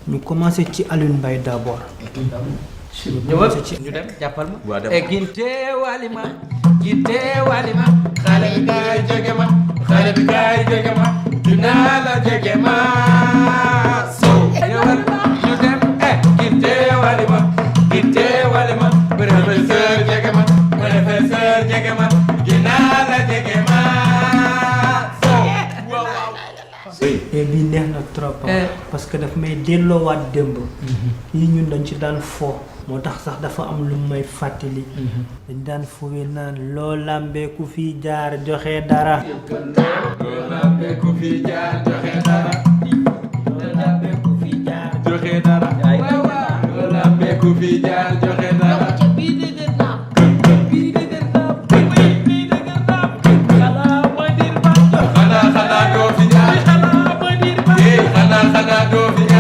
ñu commencé ci Alioune Mbaye d'abord. ñu dem jàppal ma. ginte walima xale bi kaay jege ma dinaa la jege ma sow ñëwal ñu dem ginte walima professeur jege ma dinaa la jege ma sow et bii neex na trop. parce que daf may delloowaat démb. yi ñun dañ ci daan fo. moo tax sax dafa am lu may fàttali. dañ daan fowee naan loo lambee ku fi jaar joxe dara. loo lambee ku fi jaar joxe dara. loo lambee ku fi jaar joxe dara. loo lambee ku fi jaar